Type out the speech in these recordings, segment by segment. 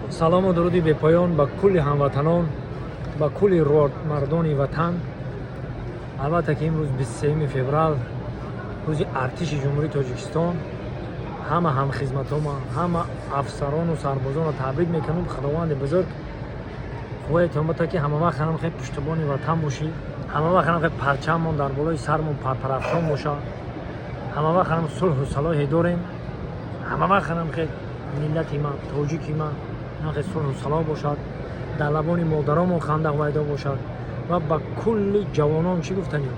Салому дуруди бепоён ба кулли ҳамватанон, ба кулли мардони ватан. Албатта, ки имрӯз 23 феврал, рӯзи артиши Ҷумҳурии Тоҷикистон. Ҳама ҳамхизматома, ҳама афсарону сарбозонро табрик мекунам. Худованди бузург қувваятон бата, ки ҳамавақт ҳам хел пуштибони ватан бошӣ, ҳамавақт ҳам хел парчаммон дар болои сармон парпарафшон бошад, ҳамавақт ҳам сулҳу салоҳе дорем, ҳамавақт ҳам хел миллати ман, тоҷики ман ҳам хел сулҳу салоҳ бошад, дар лабони модаромон ханда ҳувайдо бошад. Ва ба кулли ҷавонон чӣ гуфтанем?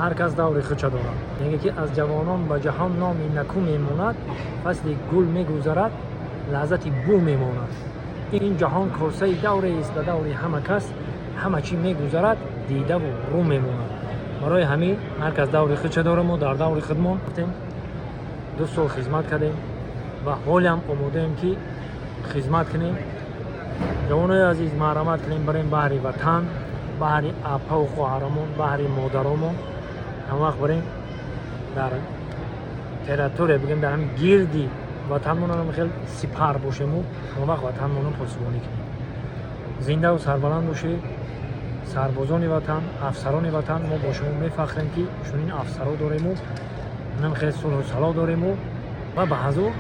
Ҳар кас даври худша дорад. Мега, ки аз ҷавонон ба ҷаҳон номи наку мемонад, фасли гул мегузарад, лаззати бӯ мемонад. Ин ҷаҳон косаи даврест, ба даври ҳама кас ҳама чӣ мегузарад, дидаву рӯ мемонад. Барои ҳамин ҳар кас даври худша дорад. Мо дар даври худмон 2 сол хизмат кардем ва ҳолиам омодаем, ки хизмат кунем. Ҷавонои азиз, марҳамат кунем, барем баҳри ватан, баҳри апаву хоҳарамон, баҳри модаромон. Ҳамвақт барем дар территория, бигем, дар ҳамин гирди ватанмонам хел сипар бошему ҳамавақт ватанмонро посбонӣ кунем. Зиндаву сарбаланд бошед, сарбозони ватан, афсарони ватан. Мо бо шумо мефахрем, ки чунин афсаро дорему, нам хел сулҳу салоҳ дорему ва ба ҳазур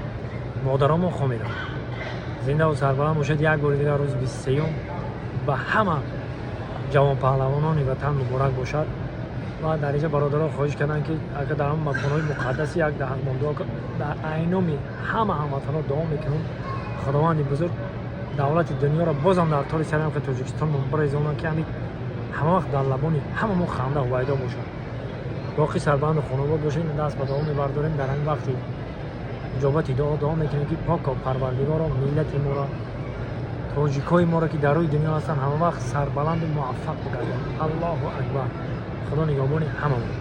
модаромон хомедам. Зиндаву сарбаланд бошед. Як бори дигар рӯзи 23-юм ба ҳама ҷавонпаҳлавонони ватан муборак бошад. Ва дар инҷа бародарон хоҳиш карданд, ки агар дар ҳамон маконҳои муқаддаси як даҳақмон дуо, дар айноми ҳама ҳамватанҳо дуо мекунем: Худованди бузург давлати дунёро бозам дар тори сари ҳамхел Тоҷикистон барезонад, ки ҳами ҳама вақт дар лабони ҳамамо ханда ҳувайдо бошад. Боқӣ сарбаланду хонобод бошед. Даст ба дуо мебардорем, дар ҳамин вақти иҷобати дуо дуо мекунем, ки поко Парвардигоро, миллати моро, тоҷикҳои моро, ки дар рӯи дунё ҳастанд, ҳама вақт сарбаланду муваффақ бигардон. Аллоҳу акбар! Худо нигаҳбони ҳамамон.